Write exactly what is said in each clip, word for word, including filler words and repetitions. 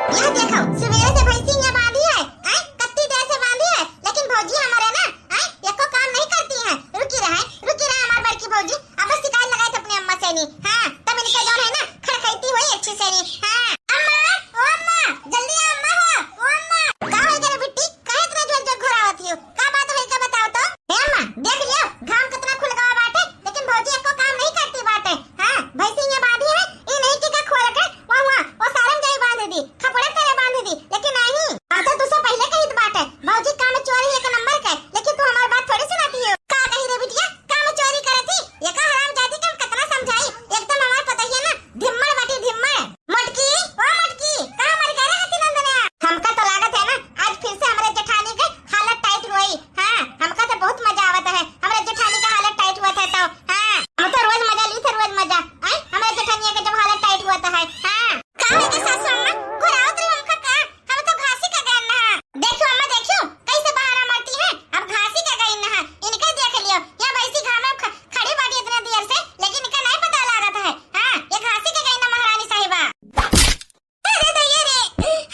यह देखो, सुबेरे से भैंसी यहाँ बांधी है, आय, कत्ती देर से बांधी है, लेकिन भौजी हमारे ना, आय, एको काम नहीं करती हैं। रुकी रहे, रुकी रहे हमार बड़की भौजी, अब शिकायत लगाए थे अपनी अम्मा से नहीं। हाँ, तब इनके जौन है ना, खड़खैती हुई अच्छी से नहीं। हाँ, अम्मा, ओ अम्मा, जल्दी आ अम्मा हो, ओ अम्मा। का होई रे बिट्टी, काहे इतना जोर जोर घुरावत हियो? का बात होई का बताओ तो? ए अम्मा, देख लियो, घाम कितना खुल गवा बाटे, लेकिन भौजी एको काम नहीं करती बाटे। हाँ, भैंसी यहाँ बांधी है, ई नहीं कि का खोल के वहाँ, वहाँ, वो सारम जाई बांध दी, खपड़े तेरे बांध दी, लेकिन नहीं। अच्छा, तुझसे पहले कही बाटे, भौजी काम चोरी एक नंबर के, लेकिन तू हमार बात थोड़ी सुनती हो। का कही रे बिटिया, काम चोरी करती, ये का हरामजादी के हम कितना समझाई, एकदम हमार पतोहिया ना, धिम्मड़ बाटी धिम्मड़। मोटकी, ओ मोटकी, कहाँ मर गए रे हाथी नंदनिया? हमका तो लागत है ना, आज फिर से हमरे जेठानी के हालत टाइट होई। हाँ, हमका तो बहुत मजा आवत है, हमरे जेठानी का हालत टाइट हुआ था तो। हाँ, हम तो रोज मजा ली थे, रोज मजा। आय, हमरे जेठानिया के जब हालत टाइट हुआ था है। हाँ, का है के सासू अम्मा, घुरावत रही हमका का? हम तो घासी का गए ना। देखियो अम्मा, देखियो, कैसे बहाना मारती हैं, अब घासी का गई ना। इनका देख लियो, या भैंसी घाम में ख-, खड़ी बाटी इतने देर से, लेकिन इनका नहीं पता लागत है। हाँ, ये घासी के गई ना महारानी साहिबा। अरे दैया रे,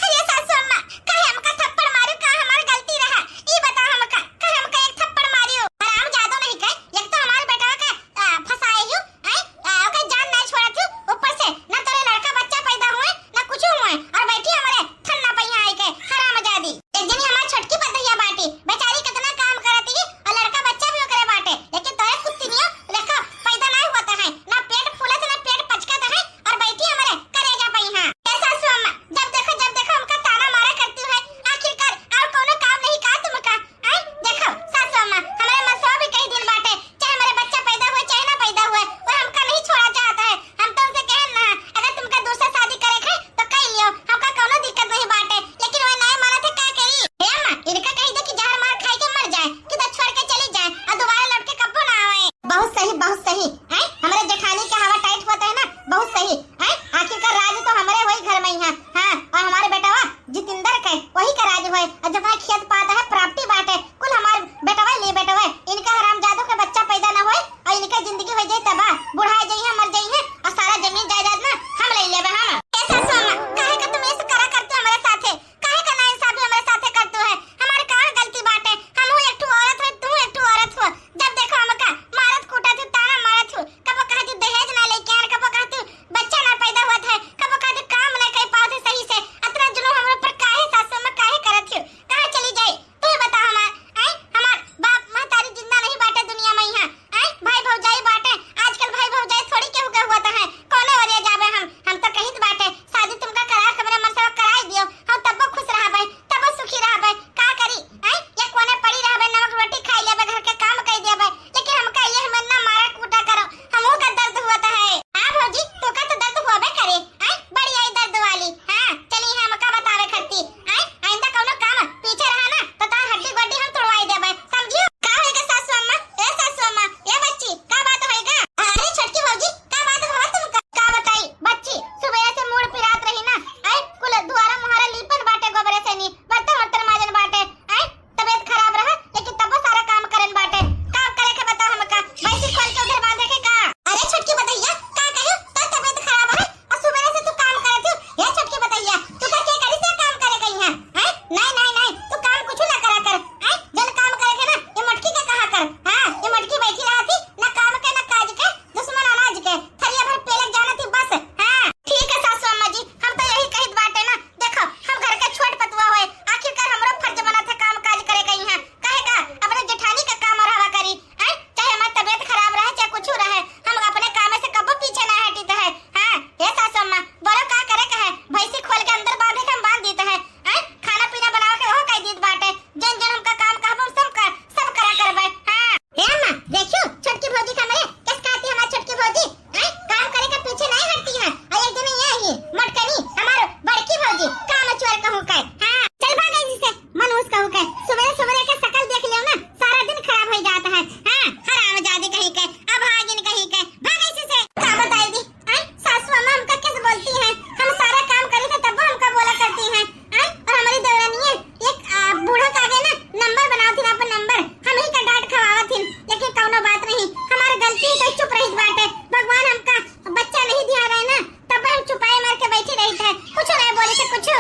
अरे सासू अम्मा, काहे हमका थप्पड़ मारू, का हमार गलती रहा? ई बताओ हमका, काहे हमका एक थप्पड़ मारियो? हराम जादो नहीं कहे, एक तो हमार बेटवा का, आ, फंसाए हूँ, आई, आ, ओके जान नहीं छोड़ा थी, ऊपर से ना तेरे लड़का बच्चा पैदा हुए, ना कुछ हुए, और बैठी हमारे थन्ना पहिया आई के, हराम जादी। एक जनी हमार छोटकी पतोहिया बाटी, बेचारी कितना काम करत ही, और लड़का बच्चा भी ओकरे बाटे, लेकिन तोरे कुत्ती नियो लड़का पैदा नहीं होता है, ना पेट फूलत, ना पेट पचकत है, और बैठी हमरे करेजा पे यहाँ। ए सासू अम्मा, जब देखो, जब देखो हमका ताना मारा करती है, आखिरकार और कोनो काम नहीं का तुमका? आई, देखो सासू अम्मा, हमरे मनसवा भी कई दिन बाटे, चाहे हमरे बच्चा पैदा हुए, चाहे ना पैदा हुए, वो हमका नहीं छोड़ा चाहता है। हम तो उनसे कहन ना, अगर तुमका दूसरा शादी करे के है, तो कई लियो, हमका कोनो दिक्कत नहीं बाटे, लेकिन वो नहीं मानत है, का करी? हे अम्मा, इनका कही दे कि जहर मार खाई के मर जाए, कि तो छोड़ के चली जाए और दोबारा लौट के कब्बो ना आवे। बहुत सही, बहुत सही। हैं? हमरे जेठानी के हवा टाइट होत है ना, बहुत सही। हैं? आखिरकार राज तो हमरे होई घर में ही है। हाँ, और हमारे बेटवा जितेंद्र के वही का राज होए, और जितना खेत पात है, प्रॉपर्टी बाटे, कुल हमार बेटवा ले बेटवा। इनका हरामजादों के बच्चा पैदा ना होए और इनका जिंदगी हो जाए तबाह, बुढ़ा जाइए, मर जाइए, और सारा जमीन जायदाद ना हम ले लेबे हम। ए सासू अम्मा, काहे का तुम ऐसे करा करते हो हमारे साथे? काहे का नाइंसाफी हमरे साथे करतू है? हमार कहाँ गलती बाटे? हमहू एक ठो औरत है, तू एक ठो औरत हो। जब देखो हमका मारत कूटत हो, ताना मारत हो। कबो कहती दहेज ना लेके आन, कबो कहती बच्चा ना पैदा होत है, कबो कहती काम ना कर पावत है सही से। अतना जुलूम हमरे ऊपर काहे सासू अम्मा काहे करत हो? कहाँ चली जाई? तू ही बता हमार, आई? हमार बाप महतारी जिंदा नहीं बाटे दुनिया में यहाँ। आय, भाई भौजाई बाटे, आजकल भाई भौजाई थोड़ी केहू के हुआ है, कौने ओरिया जाबे हम? हम तो कहित बाटे, शादी तुमका करा, हमरे मन से कराई दियो, हम तब्बो खुश रहबे, तब्बो सुखी रहबे। का करी, आय, ये कोने पड़ी रहबे, नमक रोटी खाई लेबे, घर के काम कई देबे, लेकिन हमका ये हमें ना मारा कूटा करो, हमहू का दर्द हुआ है। हाँ भौजी, तू का तो दर्द हुआ बे करे, आय, बड़ी आई दर्द वाली। हाँ, चली हमका बतावे खत्ती, आय, आइंदा कौनो काम पीछे रहा ना, तो तार हड्डी गोड्डी हम तोड़वाई देबे, समझियो? का होइगा सासू अम्मा? ए सासू अम्मा, ए बच्ची, का बात होइगा? अरे छोटकी भौजी, का बात भवा तुमका? का बताई बच्ची, सुबह से मूड़ पिरात रही ना, आय कुल दुआरा मुहारा लीपन बाटे गोबरे से नी, बर्तन वर्तन माजन बाटे, आय तबीयत खराब रहा, लेकिन तबो सारा काम करन बाटे। काम करे के बताओ हमका, भैंसी खोल के उधर बांधे के का? अरे छोटकी बतैया, का कहियो? तोर तबीयत खराब है, और सुबह से तू काम करत हो। हे छोटकी बतैया, तू का के करी से काम करे गई है? हैं? नहीं, नहीं, नहीं, तू काम कुछ ना करा कर। हैं? जन काम करे के ना, ये मोटकी के कहा कर। हाँ, ये मोटकी बैठी रहती, ना काम के, ना काज के, दुश्मन अनाज के, थरिया भर पेलक जानत ही बस। हाँ, ठीक है सासू अम्मा जी, हम तो यही कहित बाटे ना। देखो, हम घर के छोट पतुआ होए, आखिरकार हमरो फर्ज बनत है काम काज करे गई है। काहे का? अपने जेठानी का काम रहवा करी, हैं? चाहे हमार तबीयत खराब रहे, चाहे कुछ रहे, हम अपने काम से कबो पीछे ना हटित है। हाँ, हे सासू अम्मा, बोलो का करे का है? भैंसी खोल के अंदर बांधे के हम बांध दीत है, हैं? खाना पीना बनावे के ओहो कह दीत बाटे, जन जन हमका काम कहबो सब कर, सब करा करबे। हाँ। हे अम्मा, देखियो, छोटकी भौजी के हमरे, किस कहती हमार छोटकी भौजी, हैं? काम करे के पीछे नहीं हटती है। और एक दिन ये ही, मोटकनी, हमार बड़की भौजी, काम चोर कहूँ के। हाँ, चल भाग ऐसी से, मनहूस कहूँ के। सुबह सुबह के शकल देख लियो ना, सारा दिन खराब हो जाता है। हाँ, हरामजादी कहीं के, अभागिन कहीं के, भाग ऐसी से। का बताई दी, हैं? सासू अम्मा हमका कैसे बोलती हैं? हम सारा काम करी थे तब वो हमका बोला करती हैं, हैं? और हमारी देवरानी है, एक, आ, बूढ़ा का आगे ना नंबर बनाओ थी ना, अपन नंबर, हम ही का डांट खवावा थी, लेकिन कौनो बात नहीं, हमारी गलती है तो चुप रही बाटे। भगवान हमका बच्चा नहीं दिया रहे ना, तब हम चुपाए मार के बैठी रही थे, कुछ नहीं बोली थे कुछ।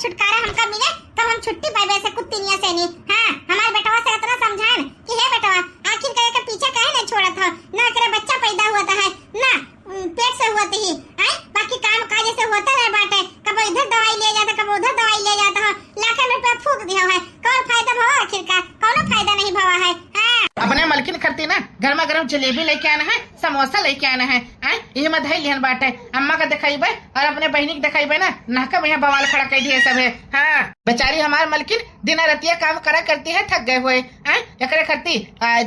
छुटकारा हमका मिले, तब हम छुट्टी पाइबे से कुत्तिनिया से नहीं। हाँ, हमार बेटवा से इतना समझाएन कि हे बेटवा, आखिर करे के पीछे काहे नहीं छोड़त हो? ना एकरे बच्चा पैदा हुआ है, ना, उम, पेट से हुआ ही, आय? बाकी काम काज से होता रहे बाटे, कबो इधर दवाई ले जाता, कबो उधर दवाई ले जाता हो, लाखन रुपया फूक दिया है, कौन फायदा भवा आखिर का? कौनो फायदा नहीं भवा है। हाँ। अपने मलकिन खरती ना गरमा गरम जलेबी लेके आना है, समोसा लेके आना है, आय? ये मत है लिहन बाटे, अम्मा का दिखाइबे और अपने बहिनी के दिखाइबे ना, नहका में यहाँ बवाल खड़ा कर दिए सब है। हाँ, बेचारी हमार मलकिन दिन रतिया काम करा करती है, थक गए हुए, आय? एकरे खरती, आ,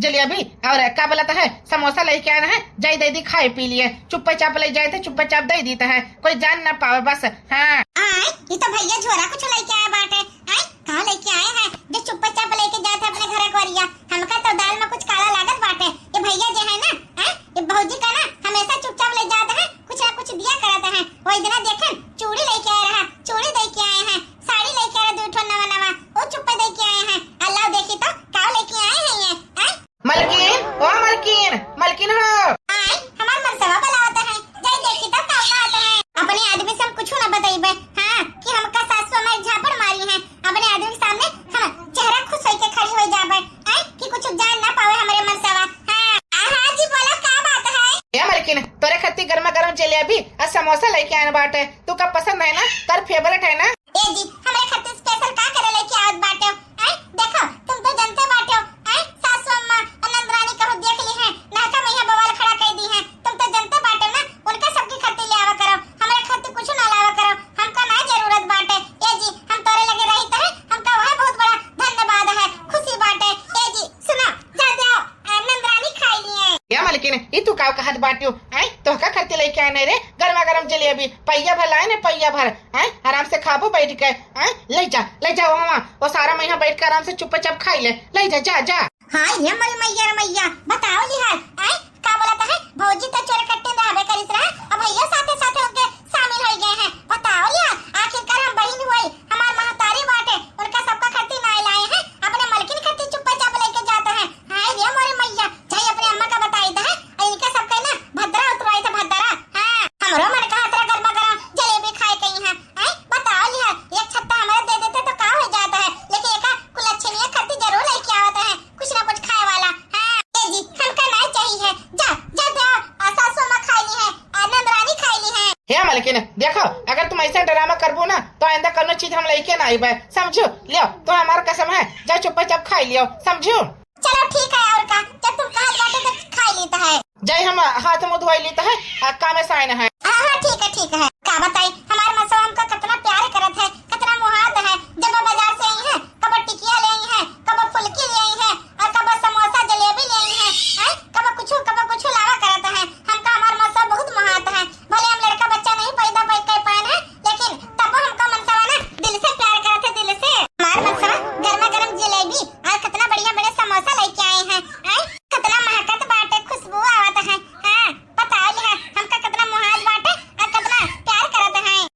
जलेबी और का बोलत है, समोसा लेके आना है, जाई दे दी खाए पी लिए, चुप्पे चाप ले जाए थे, चुप्पे चाप दे दीता है, कोई जान ना पावे बस। हाँ। आय, ये तो भैया झोरा कुछ लेके आए बाटे। आय, कहाँ लेके आए हैं जो चुप्पे चाप लेके जाए थे अपने घर को रिया? हमका तो दाल में कुछ काला लागत बाटे। ये भैया जो है ना, आय, ये भौजी का ना हमेशा चुपचाप ले जाते हैं, कुछ ना कुछ दिया करते हैं। वही दिना देखे चूड़ी लेके आए रहा, चूड़ी दे के आए हैं, साड़ी लेके आए रहा दो ठो नवा नवा, वो चुप्पे दे के आए हैं। अल्लाह देखी तो का लेके आए हैं ये, आय? मलकिन, ओ मलकिन, मलकिन हो। आय, हमार मनसवा बुलावत है, जाई देखी तो का कहत है। अपने आदमी से हम कुछ ना बताइबे, हाँ, कि हमका सासु हमारी झापड़ मारी है। अपने आदमी के सामने हम चेहरा खुश होके खड़ी हो जाबे, आय, कि कुछ जान ना पावे हमरे मनसवा। हाँ, हाँ जी, बोला का बात है? ए मलकिन, तोरे खत्ती गर्मा गर्म जलेबी और समोसा लेके आए बाटे, तू का पसंद है ना, तोर फेवरेट है ना? ए जी, हमरे खातिर स्पेशल का करे लेके आवत बाटे? आय, देखो, तुम तो जनते बाटे हो, आय, सासू अम्मा और नंदरानी कहूँ देख ली हैं, नहका में यहाँ बवाल खड़ा कर दी हैं। तुम तो जनते बाटे ना, उनका सबकी खातिर ले आवा करो, हमरे खातिर कुछ ना लावा करो, हमका ना जरूरत बाटे। ए जी, हम तोरे लगे रही तो है, हमका वह बहुत बड़ा धन्यवाद है, खुशी बाटे। ए जी, सुना, जा दे आओ, आ, नंदरानी खाई ली है। या मलकिन, ई तू का कहत बाटियो? आय, तोहका खातिर लेके आए नहीं रे, गर्मा गर्म जलेबी, पहिया भर लाए ने, पहिया भर। आय, आराम से खाबो बैठ के। आय, ले जा, ले जा वहाँ, वो सारा महिया बैठ के आराम से चुप्पे चाप खाई ले। ले जा, जा, जा। हाय रे मोरी मैया रे मैया, बताओ लिहाल, आय, का बोलत है? भौजी तो चोर कट्टे में रहबे करिस रहा, अब भैया साथे साथे उनके शामिल हो गए हैं। बताओ लिहाल, आखिरकार हम बहिन हुई, हमार महतारी बाटे, उनका सबका खातिर ना लाए हैं, अपने मलकिन खातिर चुप्पे चाप लेके जाता है। हाय रे मोरी मैया, जाई अपने अम्मा का बताई था, और इनके सबके ना भद्रा उतरवाई था, भद्रा। हाँ, हमरो मन कहा तेरा गर्मा गर्म जलेबी खाए कहीं है। आय, बताओ लिहाल, एक छत्ता हमारे दे देते तो का हो जाता है, लेकिन एक कुलच्छनिया खातिर जरूर लेके आवत है, कुछ ना कुछ खाए वाला। हाँ, ए जी, हमका नहीं चाहिए, जा, जा दे, आ, सासू माँ खाई ली है, आ, नंदरानी खाई ली है। हे मलकिन, देखो, अगर तुम ऐसा ड्रामा करबो ना, तो आइंदा कौनो चीज हम लेके ना आइबे, समझो? लियो, तो हमार कसम है, जा चुप्पे चाप खाई लियो, समझो? चलो ठीक है, और का, जब तुम कहत बाटे तो खाई लेता है। जाई हम हाथ मुंह धोई लेता है, आ, काम में साइन है। हाँ, हाँ, ठीक है, ठीक है। का बताई, हमार मनसवा हमका कितना प्यार करत है, कितना मोहात है। जब वो बाजार से आई है, कबो टिकिया ले आई है, कबो फुलकी ले आई है, और कबो समोसा जलेबी ले आई है, हैं? कबो कुछ, कबो कुछ लावा करत है। हमका हमार मनसवा बहुत मोहात है। भले हम लड़का बच्चा नहीं पैदा पै-, कर पाए हैं, लेकिन तब हमका मनसवा ना दिल से प्यार करत है, दिल से। हमार मनसवा गर्मा गर्म जलेबी और कितना बढ़िया बढ़िया समोसा लेके आए हैं, हैं? कितना महकत बाटे, खुशबू आवत है। हाँ, बताओ लिहा, हमका कितना मोहात बाटे और कितना प्यार करत है।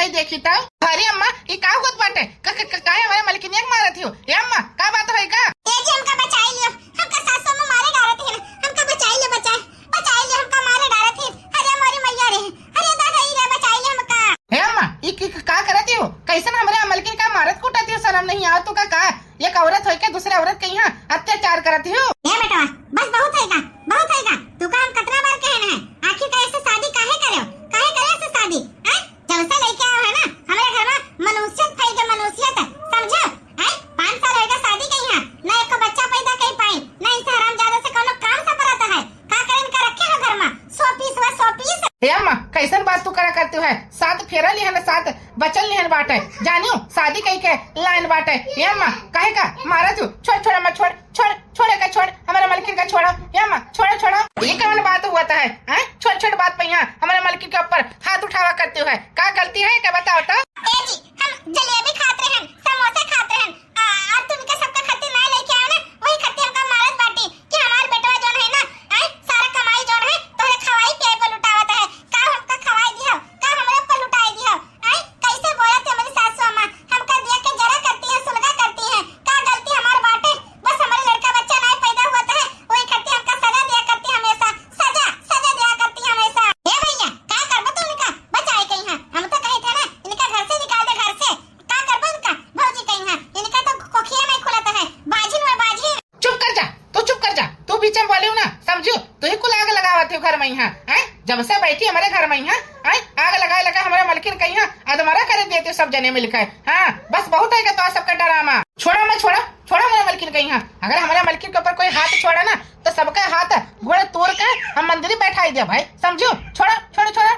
देखी तो। अरे अम्मा, ई का होत बाटे? क-, क-, क-, काहे हमरे मलकिनिया के मारत हियो? ए अम्मा, का बात होई का? ए जी, हमका बचाई लियो, हमका सासू अम्मा मारे डारत हिन, हमका बचाई लियो, बचाई, बचाई लियो, हमका मारे डारत हिन। अरे मोरी मैया रे, अरे दादा ई रे, बचाई लियो हमका। हे अम्मा, ई की, का करत हियो? कैसन हमरे मलकिन का मारत कूटत हियो? शर्म नहीं आवत तो का, का? एक औरत होइके दूसरे औरत के यहाँ अत्याचार करत हियो। ए बेटवा, बस बहुत होइगा, बहुत होइगा। तू का हम कतना बार कहन है, आखिर का ऐसे शादी काहे करे हो? काहे करे ऐसे शादी? हैं? जब से लेके आओ है ना, हमरे घर में मनुष्यत फैल के मनुष्यत, समझो? हैं? पाँच साल होइगा शादी के यहाँ, ना एको बच्चा पैदा कर पाई, ना इनसे हरामजादा से कोनो काम से परत है। का करे इनका रखे हो घर में? शो पीस हुआ, शो पीस। हे अम्मा, कैसन बात तू करा करती है? सात फेरा लिहन, सात बचन लिहन बाटे, जानियो शादी कई के लाइन बाटे। हे अम्मा, काहे का मारा तू? छोड़, छोड़ अम्मा, छोड़, छोड़, छोड़ एका, छोड़, हमारे मलकिन का छोड़ो। हे अम्मा, छोड़ो, छोड़ो। ये कौन बात हुआ था है? हैं? छोट छोट बात पे यहाँ हमारे मलकिन के ऊपर हाथ उठावा करती है। का गलती है, का बताओ तो? ए जी, हम जलेबी खात रहन, समोसा खात रहन, आ, आ तुमके सबके खातिर ना लेके आए ना, वही खातिर हमका मारत बाटी कि हमार बेटवा जौन है ना, आए, सारा कमाई जौन है, तोहरे खवाई पियाई पर लुटावत है। का हमका खवाई दियो, का हमरे ऊपर लुटाई दियो, आए, कैसे बोलत है मेरी सासू अम्मा, हमका दिया के जरा करती है, सुलगा करती है, का गलती हमार बाटे? बस हमारे लड़का बच्चा नहीं पैदा हुआ है, वही खातिर हमका सजा दिया करती हमेशा, सजा, सजा दिया करती हमेशा। ए भैया, का करबो तू उनका बचाए के यहाँ? हम तो कहे थे ना, इनका घर से निकाल दे, घर से। का करबो इनका? भौजी कहीं है, इनका तो कोखिया नहीं खुलत है, बाझिन में बाझिन। चुप कर जा, तू चुप कर जा, तू बीच में बोले हो ना, समझो, तू ही कुल आग लगावत हो घर में यहाँ, हैं? जब से बैठी हमारे घर में यहाँ, हैं? आग लगाए लगा हमारे मलकिन कहीं है, अधमरा करे देते हो सब जने मिलकर। हाँ, बस बहुत है तो सबका ड्रामा। छोड़ा मैं, छोड़ा, छोड़ा हमारे मलकिन कहीं है। अगर हमारे मलकिन के ऊपर कोई हाथ छोड़ा ना, तो सबका हाथ गोड़ तोड़ के हम मंदिर में बैठाई दे भाई, समझो? छोड़ा, छोड़ा, छोड़ा।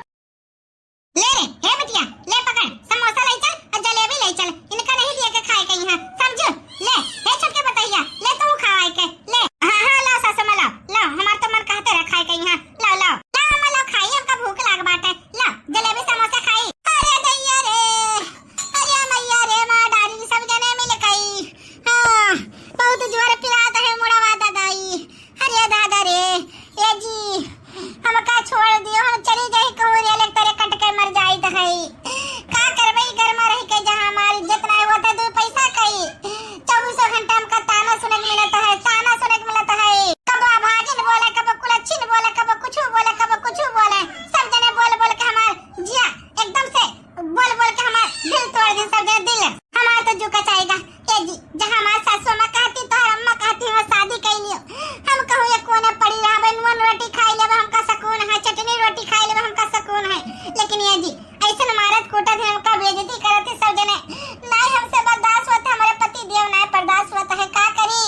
ले रे, हे बिटिया, ले पकड़, समोसा ले चल और जलेबी ले चल, इनका नहीं दिए के खाए के यहाँ, समझो? ले, हे छोटके बतैया, ले तू खाए के, ले। हाँ, हाँ, लाओ सासू माँ, लाओ, लाओ, हमार तो मन कहते रहा खाए के यहाँ, लाओ, लाओ, लाओ अम्मा, लाओ खाई, हमका भूख लाग बाटे, लाओ, जलेबी समोसा खाई। अरे दैया रे, अरे मैया रे, माँ डारी सब जने मिल गई। हाँ, बहुत जोर पिरात है मुड़वा दादाई। अरे दादा रे, ए जी, हमका छोड़ दियो, हम चली जाई कहूँ रेल एक तरे कट के मर जाई त है। का करबे ई घर में रह के जहाँ हमारी इज्जत नहीं होता, दो पैसा कई। चौबीसों घंटा हमका ताना सुने के मिलत है, ताना सुने के मिलत है। कब भागिन बोले, कब कुलच्छिन बोले, कब कुछ बोले, कब कुछ बोले। सब जने बोल बोल के हमार जिया एकदम से बोल बोल के हमार दिल तोड़ दे, सब जने दिल। हमार तो जू कचाएगा। ए जी, जहाँ हमार सासू अम्मा कहती, तोहर अम्मा कहती, हम शादी कई लियो। हम कहूँ ये कोने पड़ी रहबे, नून रोटी खाई लेबे, हमका सुकून है, चटनी रोटी खाई लेबे, हमका सुकून है। लेकिन ए जी, ऐसन मारत कूटत है, हमका बेइज्जती करत है सब जने। नहीं हमसे बर्दाश्त होता, हमारे पति देव नहीं बर्दाश्त होता है। का करी,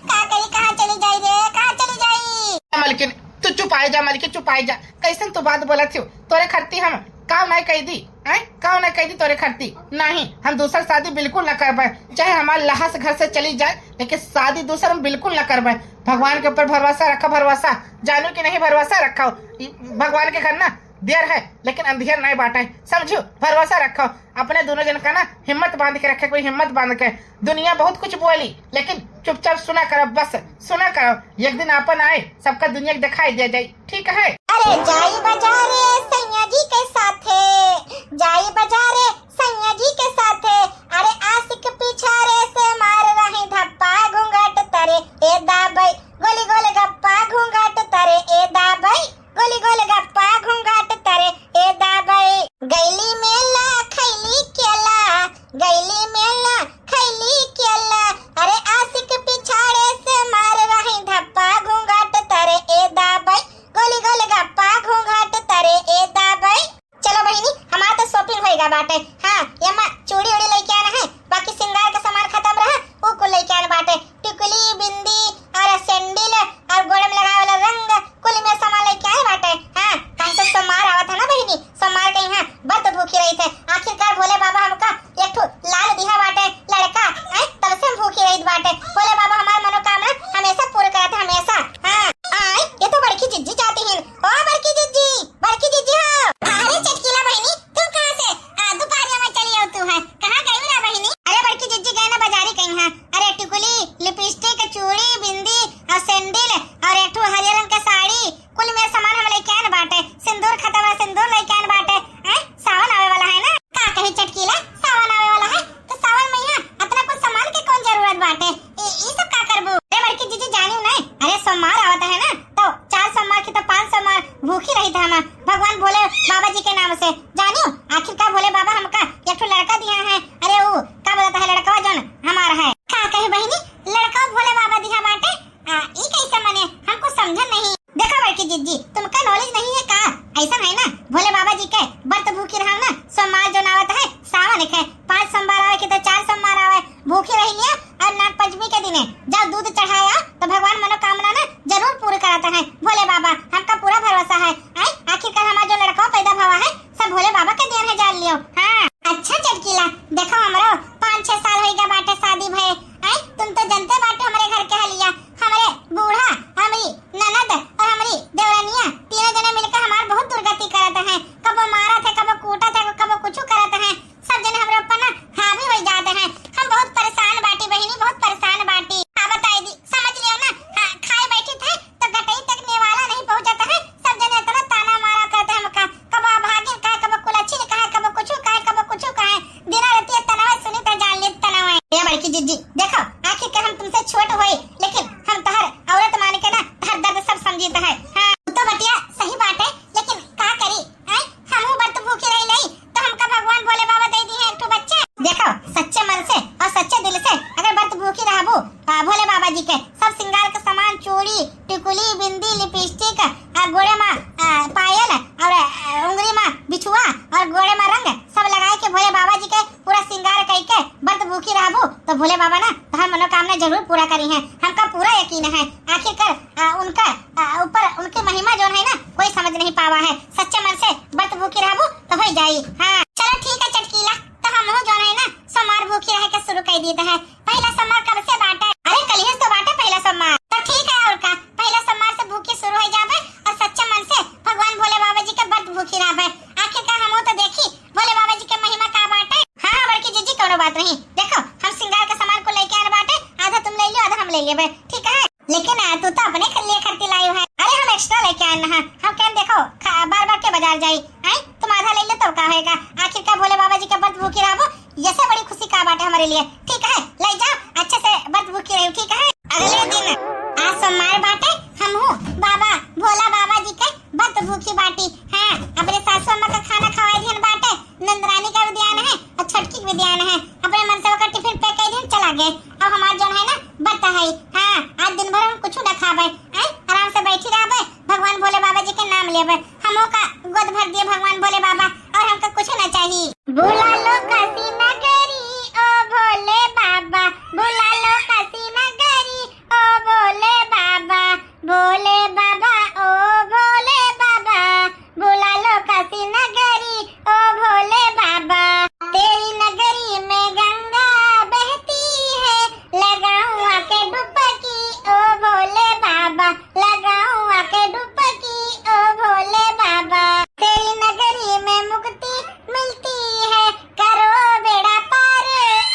का करी, कहाँ चली जाई रे, कहाँ चली जाई? मलकिन, तू चुप आए जा मलकिन, चुप आए जा। कैसन तू बात बोलत हो? तोरे खरती हम काव नहीं कह दी, हैं? काव नहीं कह दी तोरे खरती? नहीं, हम दूसर शादी बिल्कुल न करबे, चाहे हमार लहास घर से चली जाए, लेकिन शादी दूसर हम बिल्कुल न करबे। भगवान के ऊपर भरोसा रखा, भरोसा। जानू कि नहीं भरोसा रखा? ई भगवान के घर ना देर है, लेकिन अंधेर नहीं बाटे, समझू? भरोसा रखो अपने दोनों जन का ना, हिम्मत बांध के रखे, कोई हिम्मत बांध के। दुनिया बहुत कुछ बोली, लेकिन चुपचाप सुना करो, बस सुना करो। एक दिन आपन आए, सबका दुनिया के दिखाई दिया जाए, ठीक है? अरे जाई बाजारे सैया जी के साथे, जाई बाजारे सैया जी के साथे। अरे आशिक पिछारे से मार रही धप्पा घूंघट तरे ए दाबई, गोली गोल गप्पा घूंघट तरे ए दाबई, गोली गोल गप्पा घूंघट तरे ए दाबई। गैली मेला खैली केला, गैली मेला खैली केला। अरे आशिक पिछाड़े से मार रही धप्पा घूंघट तरे ए दाबई, गोली गोल गप्पा घूंघट तरे ए दाबई। चलो बहिनी, हमार तो shopping होएगा बाटे। हाँ, ये अम्मा चूड़ी उड़ी लेके आना है, जी, देखो, आखिर के हम तुमसे छोट होई, लेकिन हम तहर औरत मान के ना, तहर दर्द सब समझीत है। हाँ, तू तो बतिया सही बाटे, लेकिन का करी, आय? हमहू व्रत भूखी रही लई, तो हमका भगवान भोले बाबा दे दी है एक ठो बच्चा। देखो, सच्चे मन से और सच्चे दिल से अगर व्रत भूखी रहबू, आ, भोले बाबा जी के सब श्रृंगार के सामान, चूड़ी, टिकुली, बिंदी, लिपस्टिक, आ, गोड़े मा, आ, पायल और, आ, उंगरी मा बिछुआ और गोड़े मा रंग सब लगाए के भोले बाबा जी के पूरा श्रृंगार कई के व्रत भूखी रहबू, तो भोले बाबा ना तोहार मनोकामना जरूर पूरा करी है। हमका पूरा यकीन है। आखिरकार, आ, उनका, आ, ऊपर उनकी महिमा जौन है ना, कोई समझ नहीं पावा है। सच्चे मन से व्रत भूखी रहबू तो हो जाई। हाँ, चलो ठीक है चटकीला, तो हमहू जौन है ना, सोमवार भूखी रहे के शुरू कर दीत है। पहला सोमवार कब से बाटे? अरे, कलिये से तो बाटे पहला सोमवार। तो ठीक है, और का, पहला सोमवार से भूखी शुरू हो जाबे और सच्चे मन से भगवान भोले बाबा जी के व्रत भूखी रहबे। आखिरकार हमहू तो देखी भोले बाबा जी के महिमा का बाटे। हाँ, हाँ, बड़की जीजी, कौनो बात नहीं। देखो, हम श्रृंगार के सामान को लेके आए बाटे, आधा तुम ले लियो, आधा हम ले लेबे, ठीक है? लेकिन, आ, तू तो अपने ख-, लिए खरीदी लाई है। अरे, हम extra लेके आए ना, हम कहें देखो, खा-, बार बार के बाजार जाई, हैं? तुम आधा ले लो तो का होएगा? आखिरकार भोले बाबा जी के व्रत भूखी रहबो, ये से बड़ी खुशी का बाटे हमारे लिए, ठीक है? ले जाओ, अच्छे से व्रत भूखी रहो, ठीक है? अगले दिन आज सोमवार बाटे, हमहू बाबा, भोला बाबा जी के व्रत भूखी बाटी। हाँ, अपने सासू अम्मा का खाना खवाई दिहन बाटे, नंदरानी का भी ध्यान है और छोटकी का भी ध्यान है। अपने मनसवा का टिफिन pack कर दिहन, चला गए। अब हमार जौन है ना, व्रत है। हाँ, आज दिन भर हम कुछ ना खाबे, हैं? आराम से बैठी रहबे, भगवान भोले बाबा जी के नाम लेबे। हमहू का गोद भर दिए भगवान भोले बाबा और हमका कुछ ना चाहिए। बुला लो काशी नगरी ओ भोले बाबा, बुला लो काशी नगरी ओ भोले बाबा, भोले बाबा ओ भोले बाबा, बुला लो काशी नगरी ओ भोले बाबा। तेरी नगरी में गंगा बहती है, लगाऊं आके डुबकी ओ भोले बाबा, लगाऊं आके डुबकी ओ भोले बाबा। तेरी नगरी में मुक्ति मिलती है, करो बेड़ा पार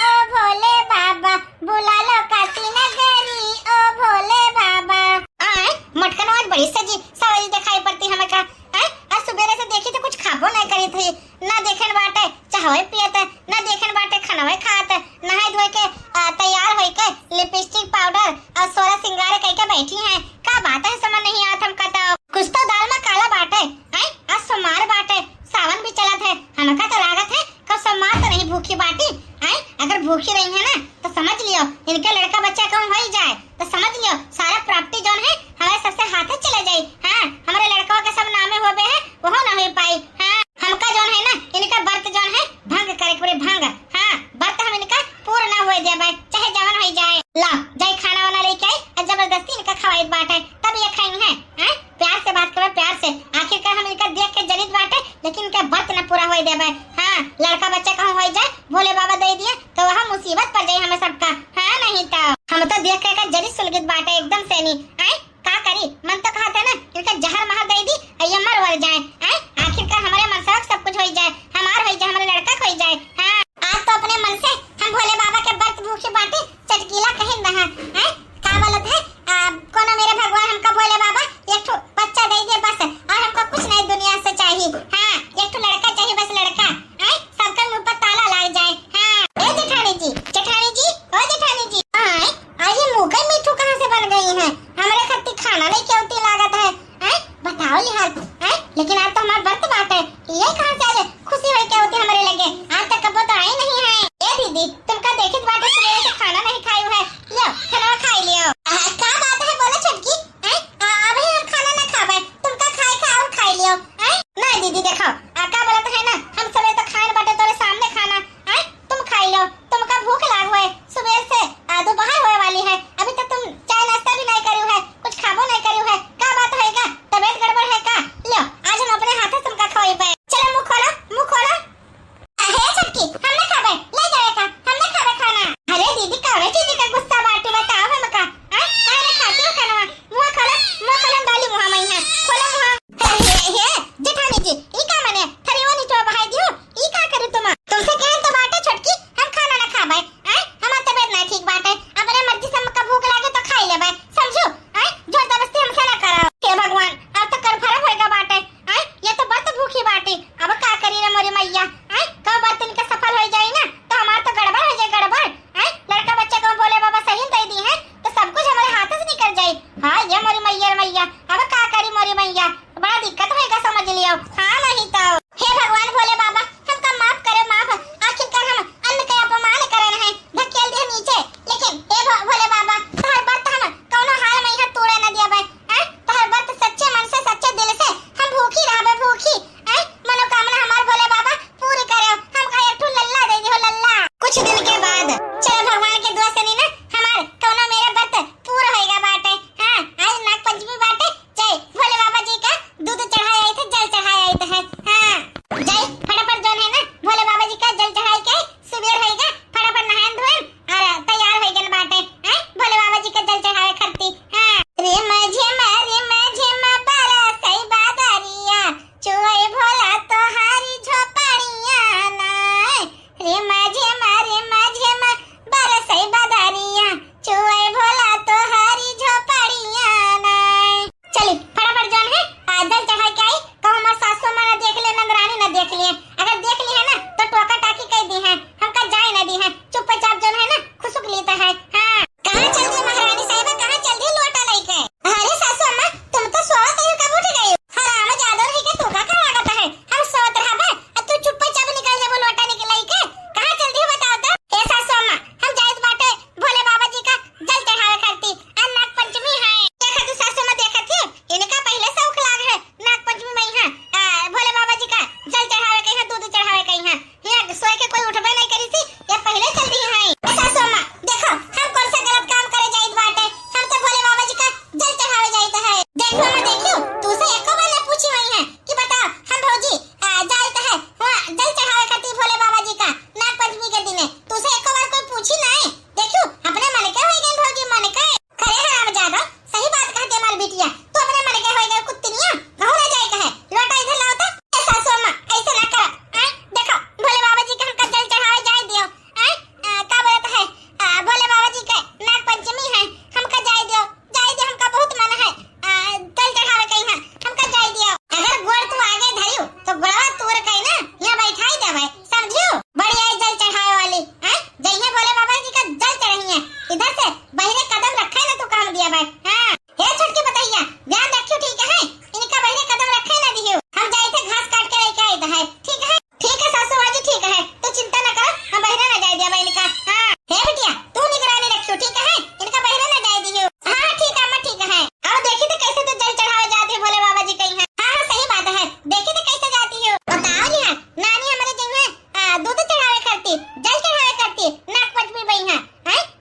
ओ भोले बाबा, बुला लो काशी नगरी ओ भोले बाबा। आय, मटकन आज बड़ी सजी सवारी दिखाई पड़ती हमका। आय, आज सुबेरे से देखी तो कुछ खाबो नहीं करी थी, ना देखेन बाटे चाहवे पियत, ना देखेन बाटे खानवे खात, नहाए धोए के, आ, तैयार होई के lipstick powder और सोलह श्रृंगार कई के बैठी हैं। का बात है, समझ नहीं आवत हमका तो। कुछ तो दाल में काला बाटे, आय, आज सोमवार बाटे, सावन भी चलत है, हमका तो लागत है कब सोमवार तो नहीं भूखी बाटी। आय, अगर भूखी रही है ना, तो समझ लियो, इनके लड़का बच्चा कहूँ होई जाए, तो समझ लियो, सारा property जौन है, हमारे सबसे हाथे चले जाई। हाँ, हमारे लड़कवा के सब नामे होबे है, वहो ना हो पाई। हाँ, हमका जौन है ना, इनका व्रत जौन है, भंग करे के पड़े, भंग। हाँ, व्रत हम इनका पूर्ण ना होए देबे, चाहे जवन होई जाए। ला, जाई खाना वाना लेके आई, और जबरदस्ती इनका खवाइत बाटे, तब ये खाई है। हाँ, प्यार से बात करबे, प्यार से। आखिरकार हम इनका देख के जलित बाटे, लेकिन इनका व्रत न पूरा होए देबे। हाँ, लड़का बच्चा कहूँ होई जाए, भोले बाबा दे दिए, तो वह मुसीबत पड़ जाए हमें सबका। हाँ, नहीं तो हम तो देख के का जरी सुलगित बाटे एकदम से नहीं। आय, का करी, मन तो कहत है ना, इनका जहर महर दे दी, और ये मर वर जाए। आय, आखिरकार हमारे मनसा सब कुछ होई जाए, हमार होई जाए, हमारे लड़का होई जाए। हाँ, आज तो अपने मन से हम भोले बाबा के व्रत भूखे बाटे, चटकीला कहिन रहा, हैं? का बोलत है? आ, कोनो मेरे भगवान हमका भोले बाबा एक ठो बच्चा दे दे बस, और हमको कुछ नहीं दुनिया से चाहिए। हाँ, एक ठो लड़का चाहिए बस, लड़का। हैं? सबका मुंह पर ताला लग जाए। हाँ। ए जेठानी जी, जेठानी जी, ओ जेठानी जी। आय, आज ये मुंह का मीठू कहाँ से बन गई है? हमारे खातिर खाना नहीं केवती लागत है। हैं? बताओ लिहाज, हैं? लेकिन आज तो हमार व्रत बाटे, ये कहाँ से आज खुशी होई के होती हमारे लगे? आज तक कबो तो आई नहीं है। ए दीदी, तुमका देखित बाटे सुबह से खाना नहीं खाई है, लो खाना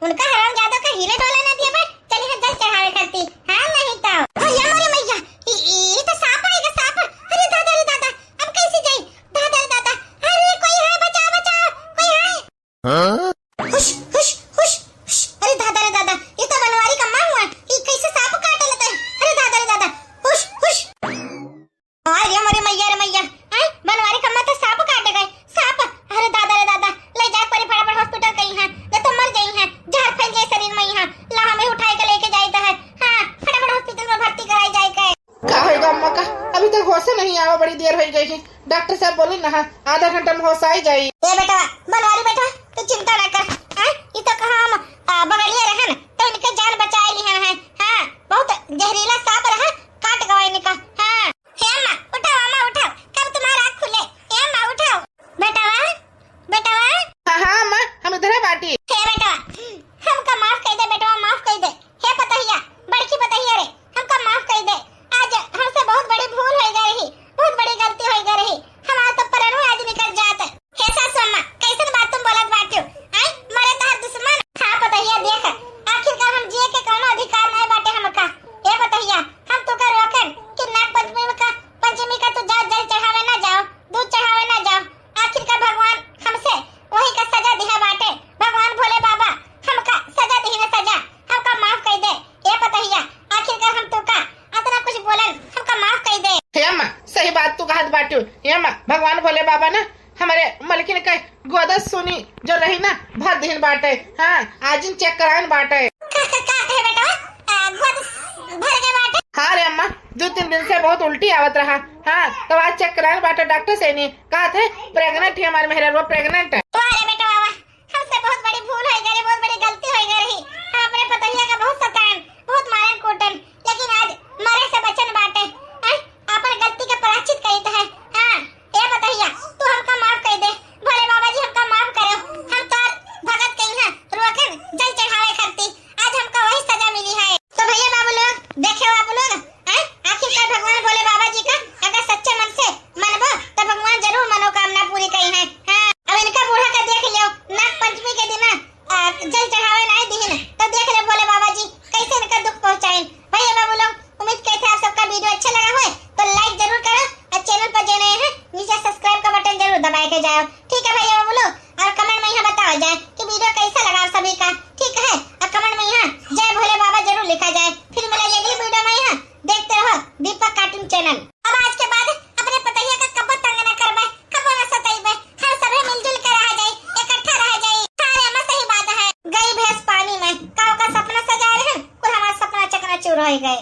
उनका हरामजादा का हिले डोले ना दिए बा, चली है जल चढ़ावे खाती। हाँ, नहीं तो। अरे मोरे मैया, ई, ई, ई तो सांप आएगा, सांप। अरे दादा रे दादा, अब कैसे जाई? दादा रे दादा, अरे कोई है, बचाओ, बचाओ, कोई है? हाँ? हुश, हुश, हुश, हुश। अरे दादा रे दादा, ये तो बनवारी का माँ हुआ, ये कैसे सांप काट लेता है? अरे दादा रे दादा, हुश, हुश। अरे मोरे मैया रे मैया, आय, बनवारी का माँ तो सांप काट गए, सांप। अरे दादा रे दादा, ले जाए परी फटाफट हॉस्पिटल कहीं है, नहीं तो मर गई है, जहर फैल जाए शरीर में यहाँ। ला हमें उठाए के लेके जाए तो है। हाँ, फटाफट हॉस्पिटल में भर्ती कराई जाए के। का होइगा अम्मा का? अभी तक होश नहीं आवा, बड़ी देर हो गई है। डॉक्टर साहब बोले ना, हाँ, आधा घंटा में होश आई जाई। ए बेटा, बनवारी बेटा, तू चिंता ना कर। हाँ, ये तो कहा हम, आ, बगलिया रहन, तो इनके जान बचाए लिहन है। हाँ, बहुत जहरीला सांप रहा, काट गवा इनका। हाँ। हे अम्मा, उठाओ अम्मा, उठाओ, कब तुम्हारा आँख खुले? हे अम्मा, उठाओ। बेटवा, बेटवा। हाँ, हाँ अम्मा, हम इधर है बाटी। हे बेटवा, हमका माफ कर दे बेटवा, माफ कर दे। हे पतहिया, बड़की पतहिया रे, हमका माफ कर दे। आज हमसे बहुत बड़ी भूल हो गई रही, बहुत बड़ी गलती हो गई रही। हमारा तो परनू आज निकल जात। हे सासू अम्मा, कैसन बात तुम बोलत बाटियो? आय, मरे तोहर दुश्मन। हाँ पतहिया, देख, आखिरकार हम जिए के कौनो अधिकार नहीं बाटे हमका। हे पतहिया, हम तोका रोकन कि नाग पंचमी का, पंचमी का तू जा जल चढ़ावे ना जाओ, दूध चढ़ावे ना जाओ। आखिरकार भगवान हमसे वही का सजा दिहा बाटे। भगवान भोले बाबा हमका सजा दिहिन, सजा, हमका माफ कर दे। ए पतहिया, आखिरकार हम तोका अतना कुछ बोलन, हमका माफ कर दे। हे अम्मा, सही बात तू कहत बाटू। हे अम्मा, भगवान भोले बाबा ना हमारे मलकिन के गोदा सुनी जो रही ना, भर दिहिन बाटे। हाँ, आज इन चेक कराइन बाटे। का, का, का कहे बेटा? आ, गोद भर गए बाटे? हाँ रे अम्मा, दो तीन दिन से बहुत उल्टी आवत रहा। हाँ, तो आज चेक कराइन बाटे डॉक्टर से, नहीं कहत है प्रेग्नेंट है हमारे मेहरा, वो प्रेग्नेंट है। वाह रे बेटा, वाह, वाह। हमसे बहुत बड़ी भूल हो गई रे, बहुत बड़ी गलती हो गई रही। हम अपने पतोहिया का बहुत सताएन, बहुत मारन कूटन, लेकिन आज मरे से बचन बाटे। हैं? आपन गलती के प्रायश्चित करीत है। हाँ, ए पतोहिया, तू हमका माफ कर दे। भोले बाबा जी हमका माफ करो। हम तोर भगत के यहाँ रोकन जल चढ़ावे खाती। आज हमका वही सजा मिली है। तो भैया बाबू लोग, देखे हो आप लोग, हैं? आखिरकार भगवान भोले बाबा जी का अगर सच्चे मन से मनबो तो भगवान जरूर मनोकामना पूरी करी है। हाँ, अब इनका बूढ़ा का देख लियो, नाग पंचमी के दिन, आ, जल चढ़ावे नहीं दिहिन, तो देख ले भोले बाबा जी कैसे इनका दुख पहुँचाइन। भैया बाबू लोग, उम्मीद करते हैं आप सबका वीडियो अच्छा लगा होए तो लाइक जरूर करो और चैनल पर जो नए हैं नीचे सब्सक्राइब का बटन जरूर दबाए के जाओ, ठीक है भैया बाबू लोग? और कमेंट में यहाँ बताओ जाए कि वीडियो कैसा लगा आप सभी का, ठीक है? और कमेंट में यहाँ जय भोले बाबा जरूर लिखा जाए। फिर मिलेंगे अगली वीडियो में, यहाँ देखते रहो दीपक कार्टून चैनल। अब आज के बाद अपने पतोहिया का कब्बो तंग न करबे, कब्बो न सताइबे, हम सभे मिलजुल के रहा जाई, इकट्ठा रहा जाई। हाँ रे अम्मा, सही बात है। गई भैंस पानी में, काव का सपना सजाए रहन, कुल हमार सपना चकनाचूर हो गए।